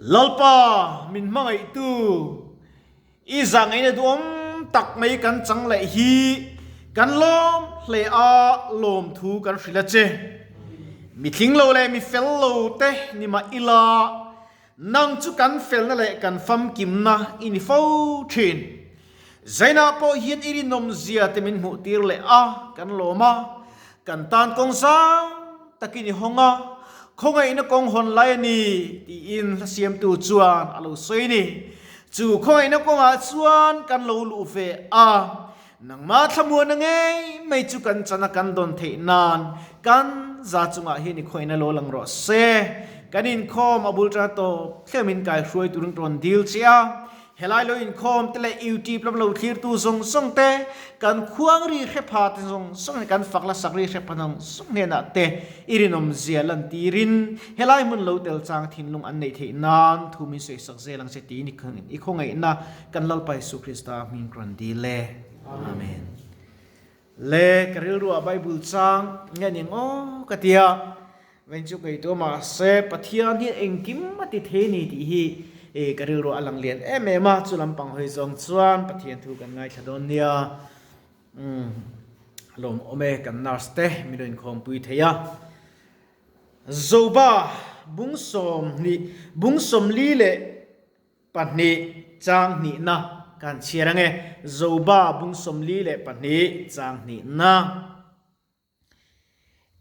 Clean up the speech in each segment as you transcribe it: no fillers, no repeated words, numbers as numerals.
Lalpa min hmangaihtu i zahngaihna duhawm tak mai kan chang leh hi kan lawm hle a, lawmthu kan hrilh a che. Mi tling lo leh mi fel lo te ni mah ila, nang chu kan felna leh kan famkimna i ni fo thin. Zainah pawh hian i rinawmzia te min hmuhtir leh a, kan lawm a, kan tan kawng zau takin i hawng a, khawngaihna kawng hawn lai a ni, tiin hla siamtu chuan a lo sawi a ni. Chu khawngaihna kawngah chuan kan lo luh ve a, nangmah thlamuana ngei mai chu kan chana kan dawn theih nan kan za chungah hian i khawngaihna lo lang rawh se. Kan inkhawm a bul tan tawp thlemin kaihruai turin rawn dil che a. Helai lo inkhawm te leh YouTube lam lo thlirtu zawng zawng te, kan khuang ri hre pha te zawng zawng leh kan fak la sak ri hre pha zawng zawng hnenah te i rinawm zia lantirin helai hmun lo tel chang thinlung an neih theih nan thu min sawisak zel ang che tiin i khawngaihna kan Lalpa Jesuh Krista hming rawn dil e. Amen. Le ka rilruah Bible chang nge ni ang aw ka tia. Veng chu kei tu mahse Pathian hi engkim a ti thei ni tih hi ka rilru a lang lian em em a, chu lampang hawi zawng chuan Pathian thu kan ngaithla dawn nia. Umm lawm awm e kan nurse te min lo inkhawmpui thei a. Zoba bungsawmhnih bungsawmli leh pahnih chang hnihna kan chhiar ange. Zoba bungsawmli leh pahnih chang hnihna.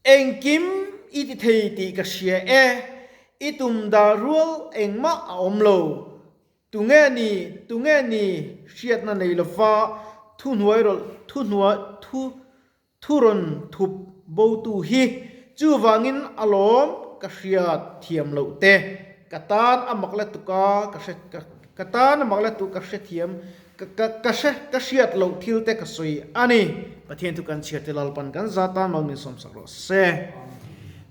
Engkim i ti thei tih ka hria e, i tum dah rual engmah a awm lo. Tunge ni, tunge ni hriatna nei lova thuhnuai rawlh, thuhnuai, thu, thu rawn thup botu hi chuvangin a lawm ka hriat thiam loh te, ka tan a mak la tuka ka hre, ka tan a mak la tu ka hrethiam Ka ka ka hre ka hriat loh thil te ka sawi a ni. Pathian thu kan chhiar te Lalpan kan za tan mal min sawmsak rawh se.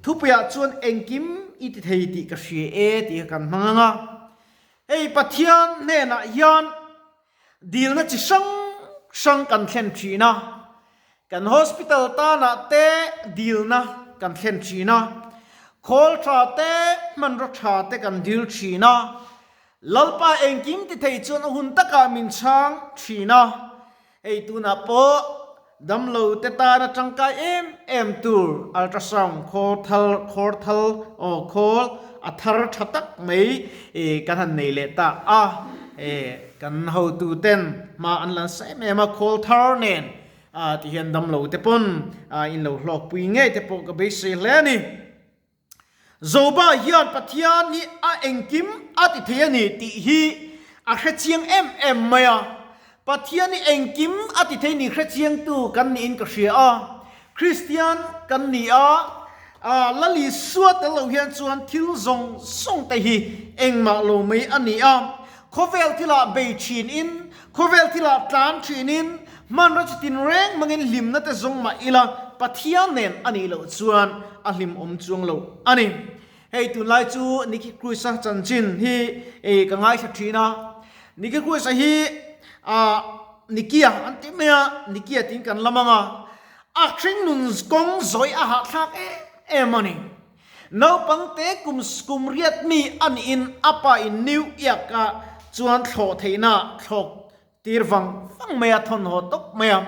Thupuiah chuan engkim i ti thei tih ka hria e tih kha kan hmang ang a. Hei Pathian hnenah hian dilna chi hrang hrang kan thlen thin a. Kan hospital tanah te dilna kan thlen thin a. Khawl tha te hmanraw tha te kan dil thin a. Lalpa engkim ti thei chuan a hun takah min chhang thin a, hei tunah pawh damlo te tana tangkai em em tur ultrasound khawl thal khawr thal aw khawl a thar tha tak mai kan han nei leh ta a, kan hotu ten hma an lan sa em em a khawl thar nen ti hian damlo te pawn in lo hlawkpui ngei te pawh ka beisei hle a ni. Joba hian Pathian hi a engkim a ti thei a ni tih hi a hre chiang em em mai a. Pathian hi engkim a ti thei ni hre chiangtu kan niin ka hria a. Kristian kan ni a, Lal Isua tel lo hian chuan thil zawng zawng te hi engmah lo mai a ni a. Khawvel thilah bei thin in, khawvel thilah tlan thin in, hmanraw chi tin reng hmangin hlimna te zawng mah ila Pathian nen a nih loh chuan a hlim awm chuang lo a ni. Hei tunlai chu Nicky Cruz-a chanchin hi ka ngaithla thin a, Nicky Cruz-a hi Nicky-a an ti mai a, Nicky-a tiin kan lam ang a, a hringnun kawng zawi a hahthlak em em a ni. Naupang te kum kum riat mi a niin a pa in New York ah chuan thlawh theihna thlawk tir vang vang mai a, thawn haw tawp mai a.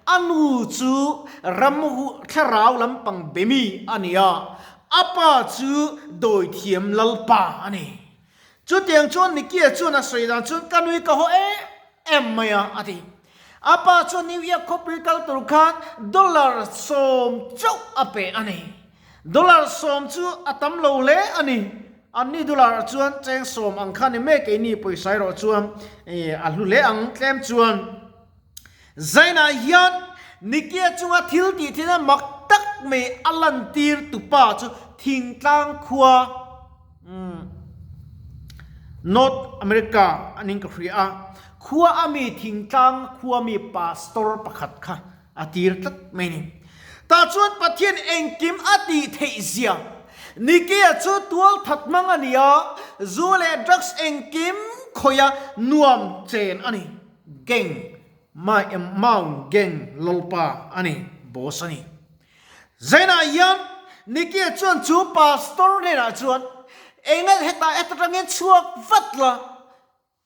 A nu chu ram thlarau lampang be mi a ni a, a pa chu dawithiam lalpa a ni. Chutiang chuan Nikia chuan a sawi dan chuan ka nui ka haw em em mai a, a ti. A pa chuan New York khawpui kal tur khan dollar 10 chauh a pe a ni. Dollar 10 chu a tam lo hle a ni. Anni dollar chuan cheng 10 ang kha ni mek keini pawisa erawh chuan a hlu hle ang tlem chuan. Zainah hian Nikia chunga thil tih thilna mak tak mai a lantir tupa chu thingtlang khua North America anin ka hria a, khua a mi thingtlang khua mi pastor pakhat kha a tir tlat mai ni. Tah chuan Pathian engkim a tih theih zia Nikia chu tual that hmang a ni a, zu leh drugs engkim khawih a nuam chen a ni. Gang, my amount gang lalpa a ni, boss a ni. Zainah hian Nikia chuan chu pastor hnenah chuan. Enga hetah heta tangin chhuak vat la,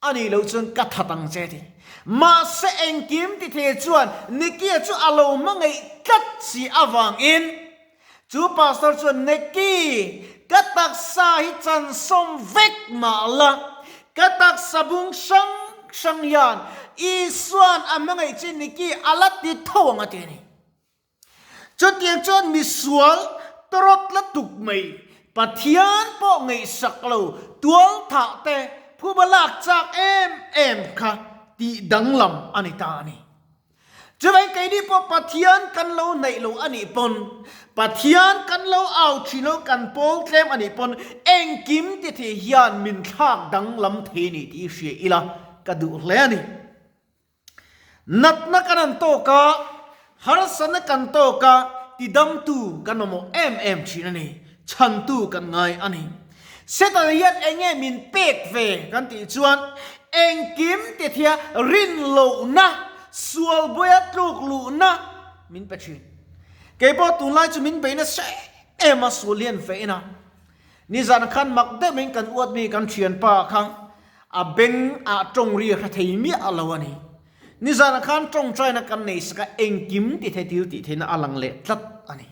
a nih loh chuan ka that ang che ti. Mahse engkim ti thei chuan Nicky-a chu a lo hmangaih tlat si avangin chu pastor chuan Nicky, ka taksa hi chansawm vek mah la, ka taksa bung hrang hrang hian Isua'n a hmangaih che Nicky a la ti tho ang a ti a ni. Chutiang chuan misual tawrawt la tuk mai, Pathian pawh ngaihsak lo, tualthah te phuba lak chak em em kha tih danglam a ni ta a ni. Chuvangin keini pawh Pathian kan lo hnaih lo a nih pawn, Pathian kan lo au thin lo, kan pawl tlem a nih pawn engkim ti thei hian min thlak danglam thei a ni tih i hria ila ka duh hle a ni. Natna kan an tawk a, harsatna kan tawk a, tidamtu kan mamawh em em thin a ni, chhantu kan ngai a ni. Setana hian eng nge min pek ve kan tih chuan engkim ti thia rin lohna, sual buaia tluk luhna min pe thin. Kei pawh tunlai chu min bei nasa em em a, sual hian vein a. Nizan khan mak deuh in kan uat mi kan thianpa kha a beng ah tawng ri a hre thei miah lo a ni. Nizan khan tawngtaina kan nei sak a, engkim ti thei thil tih theihna a lang leh tlat a ni.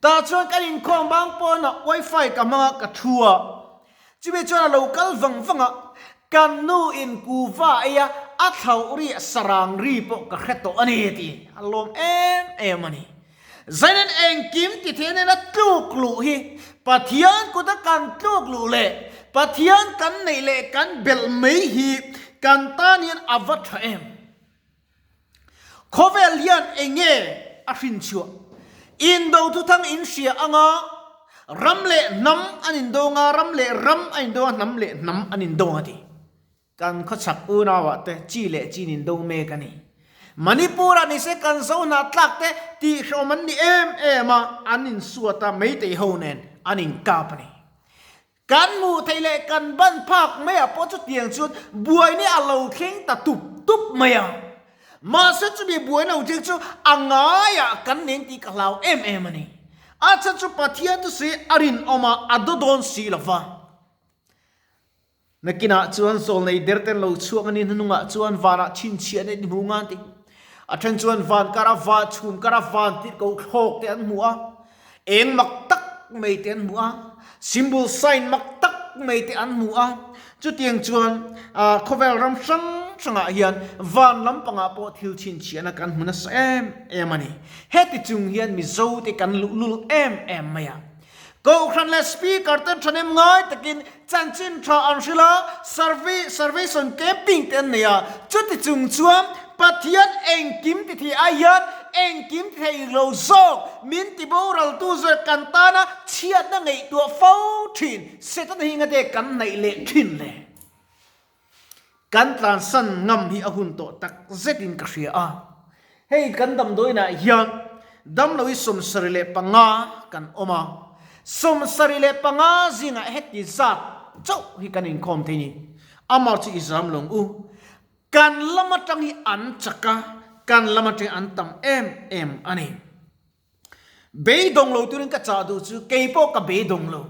Tah chuan kan inkhawm bang pawnah wifi ka hmang a, ka thu a. Chumi chuan a lo kal vang vang a, kan nu in kuva ei a, a thlauh ri sarang ri pawh ka hre tawh a ni ti a lawm em em a ni. Zainen engkim ti thei nena tluk luh hi Pathian kuta kan tluk luh leh Pathian kan neih leh kan belh mai hi kan tan hian a va tha em? Khawvel hian enge a hrinchhuah? Indo thuthang in hria anga ram leh hnam an indo anga ram leh ram a indo a hnam leh hnam an indo a ti. Kan khawchhak unauah te chi leh chin in do mek a ni. Manipur-ah ni se kan zo hnah tlak te tihhrawm an ni em em a, an insuat a, Meitei ho nen an inkap a ni. Kan hmuh theih leh kan ban phak maiah pawh chutiang chuan buaina a lo thleng ta tup tup mai a. Mahse chumi buaina lo thleng chu a ngaiah kan nen tih ka hlau em em a ni. A chhan chu Pathian thusawi a rinawm a, a do dawn si lo va. Nakinah chuan zawlnei der ten lo chhuak a ni hnungah chuan vanah chhinchhiah te an hmu ngan ti. A then chuan van kara va chhum kara van tirh ko thlawk te an hmu a, eng mak tak mai te an hmu a, symbol sign mak tak mai te an hmu a. Chutiang chuan khawvel ram hrang hrangah hian van lampangah pawh thil chhinchhiahna kan hmu nasa em em a ni. Heti chung hian Mizo te kan luhlul em em mai a. Kohhran leh Speaker ten thahnem ngai takin chanchin tha an hrilh a, survey, surveyson camping te an nei a, chuti chung chuan Pathian engkim ti thei ai hian engkim ti thei lo zawk min ti boraltu zawk kan tana chhiatna ngaihtuah fo thin Setana hi ngate kan hnaih leh thin le. Kan tlansan ngam hi a hun tawh tak zetin ka hria a, hei kan damdawiinah hian damlo hi 75 kan awm a, 75 zingah heti zat chauh hi kan inkhawm thei ni. Amah chu i zam lo ang u, kan lam atang hi an chak a, kan lam atang hi an tam em em a ni. Beidawng lo turin ka chah duh chu keipawh ka beidawng lo.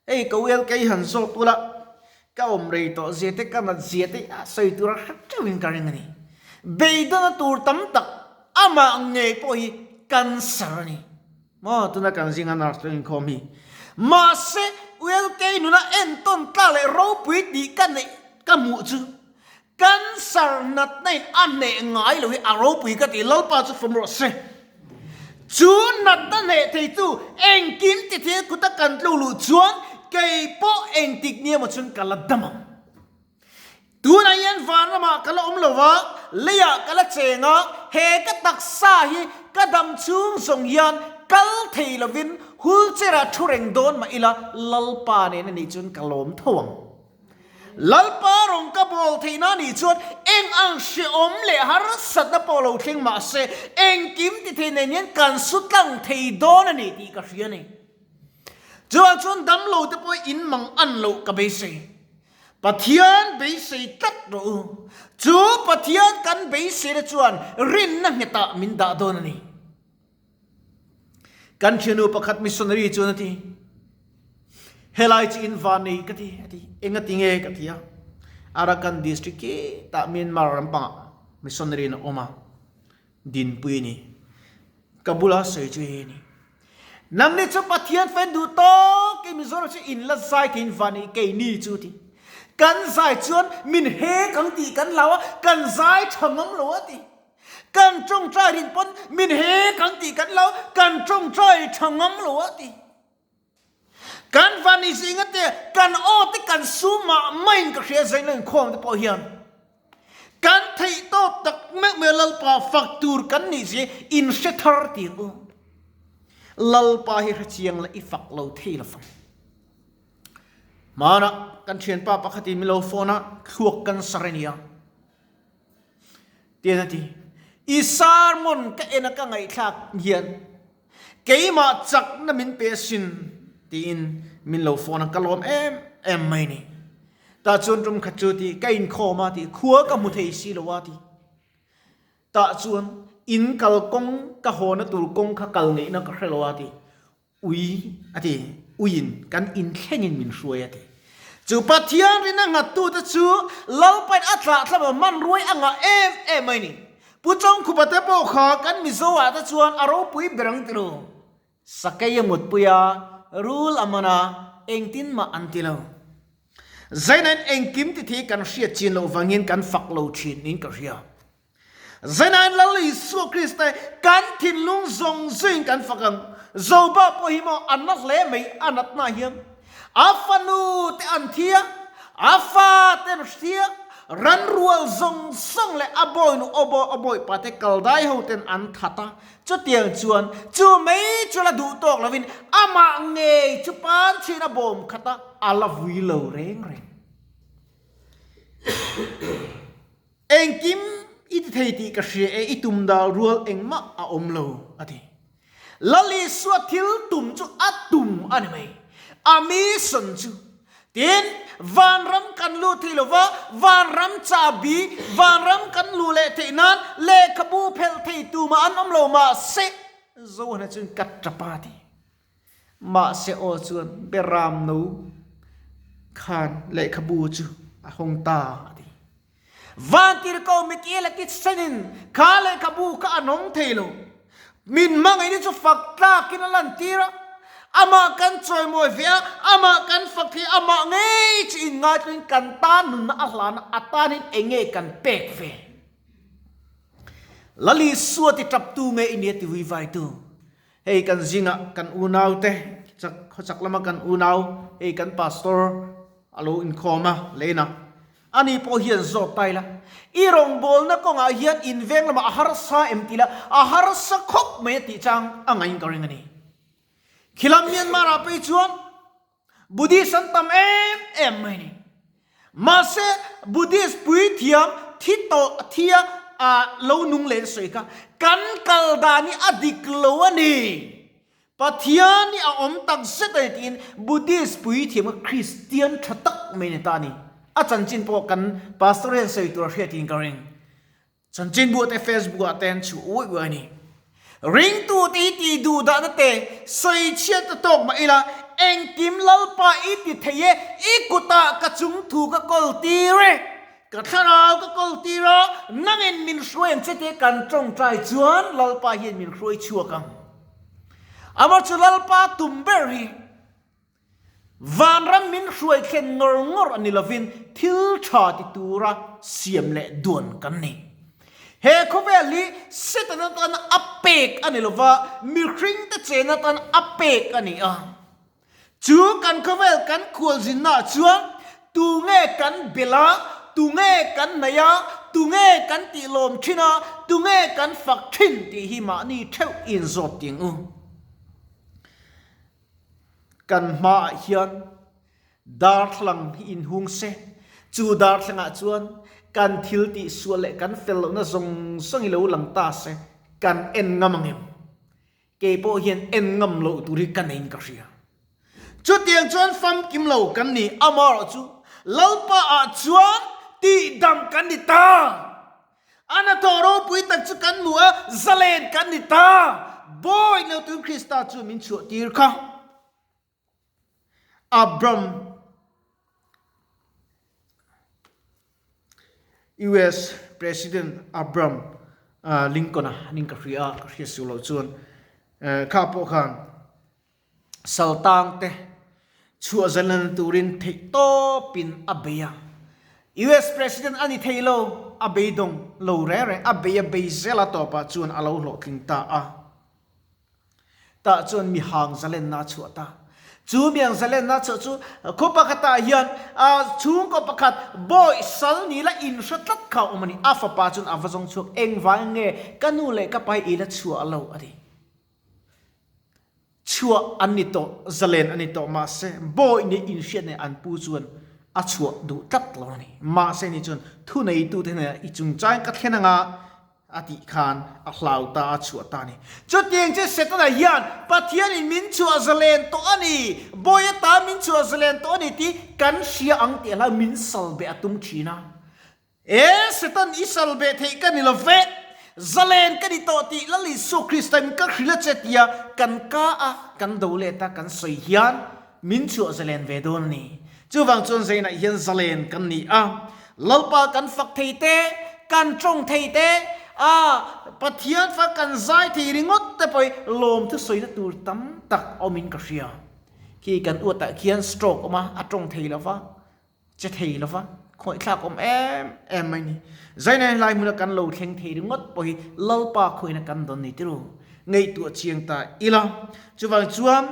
Hei ka uel kei han zawt ula, ka awm rei tawh zia te ka nat zia te a sawi tur a hre teuhin ka ring a ni. Beidawna tur tam tak amah ngei pawh hi cancer a ni. Maw tuna kan zinga nurse te inkhawm hi. Mahse uel kei nuna entawn tlak leh ropui tih ka neih ka hmuh chu Cancer natna in a hneh ngai lo hi a ropui ka ti, Lalpa chu fawm rawh se. Chu natna hneh thei chu engkim ti thil kuta kan tlu luh chuan kei pawh engtik ni emaw chuan ka la dam ang. Tunah hian vanramah ka la awm lo va, leiah ka la cheng a, he ka taksa hi ka dam chhung zawng hian kal thei lovin wheelchair ah thu reng dawn mah ila Lalpa nen anih chuan ka lawm tho ang. Lalpa rawng ka bawl theihna anih chuan eng ang hrehawm leh harsatna pawh lo thleng mah se engkim ti thei nen hian kan su tlang thei dawn a ni tih ka hria a ni. Chuvang chuan damlo te pawh in mang an loh ka beisei. Pathian beisei tlat rawh u. Chu Pathian kan beiseina chuan rinna nghetah min dah dawn a ni. Kan thiannu pakhat missionary chuan a ti. Helai chu in van nei ka ti, a ti. Engati nge ka ti a? Arakan district khi tah Myanmar ram pangah missionary in a awm a, dinpui a ni. Ka bula sawi chu hei a ni. Nangni chu Pathian fen duh tawk in Mizoram chu in la zai thei in van nei keini chu ti. Kan zai chuan min hek ang tih kan hlau a, kan zai tha ngam lo a ti. Kan tawngtai rin pawn min hek ang tih kan hlau, kan tawngtai tha ngam lo a ti. Kan van ni zinga te kan aw te kan su mah maiin ka hria zain lo inkhawm te pawh hian kan theih tawp tak meuh meuh Lalpa fak tur kan nih zia in hre thar ti ang u. Lalpa hi hre chiang la i fak lo thei lo fang. Hmanah kan thianpa pakhatin min lo phone a, thluak cancer a nia. Tian a ti, I sermon ka en a ka ngaihthlak hian keimah chakna min pe asin tiin min lo phone a, ka lawm em em mai ni. Tah chuan tum khat chu ti, ka inkhawm a ti, khua ka hmu thei si lo a ti. Tah chuan in kal kawng ka hawna tur kawng kha kal ngeihna ka hre lo a ti. Ui a ti, uiin kan inthlengin min hruai a ti. Chu Pathian rina nghattute chu Lalpain a tlahthlama hmanruai a ngah em em mai ni. Pu Chawngkhupa te pawh kha kan Mizo ah te chuan a ropui ber ang ti lo. Sakei a mutpui a, rul a man a, engtin mah an ti lo. Zainain engkim ti thei kan hriat chin loh vangin kan fak lo thin niin ka hria. Zeinain Lal Isua Krista kan thinlung zawng zawngin kan fak ang. Joba pawh hi maw a na hle mai a natna hian. A fanu te an thi a, a fa te an hria, ranrual zawng zawng leh a bawinu aw a bawipa te kaldai ho ten an that a. Chutiang chuan chu mai chu la duh tawk lovin amah ngei chu panchhin a bawm khat a, a la vui lo reng reng. Engkim i ti thei tih ka hria e, i tum dal rual engmah a awm lo, a ti. Lal Isua thil tum chu a tum a ni mai, a mission chu. Tin, vanram kan luh thei lo va, vanram chahbi, vanram kan luh leh theih nan lehkhabu phelh thei tumah an awm lo mahse, Johana chuan ka tap a ti. Mahse aw chuan Beram no khan lehkhabu chu a hawng ta a ti. Vantirhkoh Mikiel a kitsenin kha lehkhabu kha a nawng thei lo. Min hmangaihna chu fak tlakin a lantir a, amah kan chawimawi ve a, amah kan fak thei a, amah ngei chu inngaitluin kan tan nunna a hlan a, a tanin eng nge kan pek ve? Lal Isua ti taptu nge i nia ti vuivaitu? Hei kan zingah kan unaute, khawchak lama kan unau, hei kan pastor a lo inkhawm a, leina. Ani pawh hian zawt ta ila, i rawngbawlna kawngah hian inveng lamah a harsa em tih la, a harsa khawp mai a tih chang a ngain ka ring a ni. Khilam Myanmar-ah phei chuan Buddhist an tam em em mai ni. Mahse, Buddhist puithiam thi tawh thia a lo nung leh sawi kha kan kal dan hi a dik lo a ni. Pathian hi a awm tak zet a ni tiin Buddhist puithiam kha Kristian tha tak mai ni ta a ni. A chanchin pawh kan Pastor hian sawi tur a hriatin ka ring. Chanchinbu te Facebook ah te an chhuah uaih uaih a ni. Ringtute hi tih duh dahna te sawi chhiat ta tawk mah ila, engkim Lalpa i ti thei e, i kutah ka chung thu ka kawl tir e, ka thlarau ka kawl tir a, nangin min hruai ang che tia kan tawngtai chuan Lalpa hian min hruai chhuak ang. Amah chu Lalpa tum ber hi. Vanram min hruai thlen ngawr ngawr a ni lovin thil tha ti tura siam leh duan kan ni. He khawvel hi Satan atana a pek a ni lova, mihringte chen atana a pek a ni a. Chu kan khawvel kan khualzinnaah chuan tunge kan belh a, tunge kan hnaih a, tunge kan tihlawm thin a, tunge kan fak thin tih hi mahni theuh inzawt ting u. Kan hmaah hian darthlalang hi inhung se, chu darthlangah chuan kan thil tihsual leh kan fel lohna zawng zawng hi lo lang ta se, kan en ngam ang em? Kei pawh hian en ngam loh tur hi ka neiin ka hria. Chutiang chuan famkim lo kan ni, amaherawhchu Lalpa ah chuan tihdam kan ni ta. A hnathawh ropui tak chu kan hmu a, zalen kan ni ta. Bawi Nautun Krista chu min chhuah tir kha. Abram US President Abram Lincoln-a ning ka hria a, ka hria suh loh chuan kha pawh khan saltang te chhuah zalen turin theih tawpin a bei a. US President a ni thei lo, a beidawng lo reng reng, a bei a bei zel a tawpah chuan a lo hlawhtling ta a. Tah chuan mihang zalenna a chhuah ta. Chu miang zalenna a chhuah chu khaw pakhatah hian chhungkaw pakhat bawi sal ni la inhre tlat kha a awm a ni. A fapa chuan a va zawng chhuak, Engvang nge ka nu leh ka pa hi i la chhuah lo a ti. Chhuah an ni tawh, zalen a ni tawh mahse bawi nih inhriat nei an pu chuan a chhuah duh tlat lo a ni. Mahse ni chuan thuneitute hnenah i chungchang ka thlen anga A tih khan a hlau ta a chhuah ta a ni. Chutiang chu Setana hian Pathianin min chhuah zalen tawh a ni, bawi ata min chhuah zalen tawh a ni tih kan hria ang tih hla min sal beh a tum thin a. E Setan i sal beh theih ka ni lo ve, zalen ka ni tawh tih Lal Isua Krista in ka hrilh a che tia kan ka a kan do let a kan sawi hian min chhuah zalen ve dawn a ni. Chuvang chuan Zainah hian zalen kan ni a, Lalpa kan fak thei te, kan tawng thei te, a Pathian fak kan zai thei ringawt te pawh hi lawmthu sawina tur tam tak awmin ka hria. Khi kan uatah khian stroke awm a, a tawng thei lo va, che thei lo va, khawih thlak awm em em mai ni. Zainah helai hmuna kan lo thleng thei ringawt pawh hi Lalpa khawihna kan dawn ni tiru ngaihtuah chiang ta ila. Chuvang chuan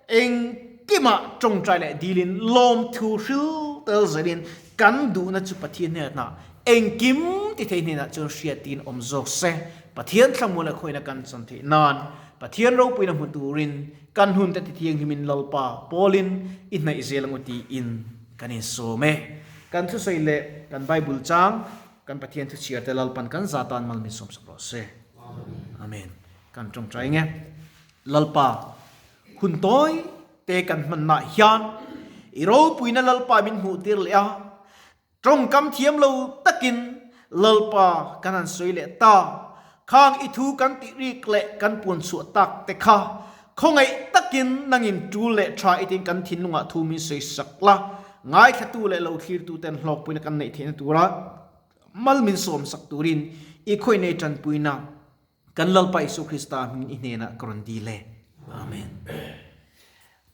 Engkimah tawngtai leh dilin lawmthu hril tel zelin kan duhna chu Pathian hnenah engkim ti thei hnenah chuan hriatin awm zawk se. Pathian thlamuan leh khawihna kan chan theih nan Pathian ropuina hmu turin kan hun te ti thianghlimin Lalpa pawlin i hnaih zel angu tiin kan insawm e. Kan thusawi leh kan Bible chang kan Pathian thuchhiar te Lalpan kan za tan mal min sawmsak rawh se. Amen. Kan tawngtai nge. Lalpa Hun tawi te kan hmannaah hian i ropuina Lalpa min hmuh tir leh a, tawngkam thiam lo takin Lalpa kan han sawi leh ta. Khang i thu kan tih rik leh kan puan chhuah tak te kha khawngaih takin nangin tul leh tha i tin kan thinlungah thu min sawi sak la, ngaithlatu leh lo thlirtu ten hlawkpuina kan neih theihna tura mal min sawm sak turin i khawih nei tanpuina Kan Lalpa Isu Krista hming i hnenah ka rawn dil e. Amen.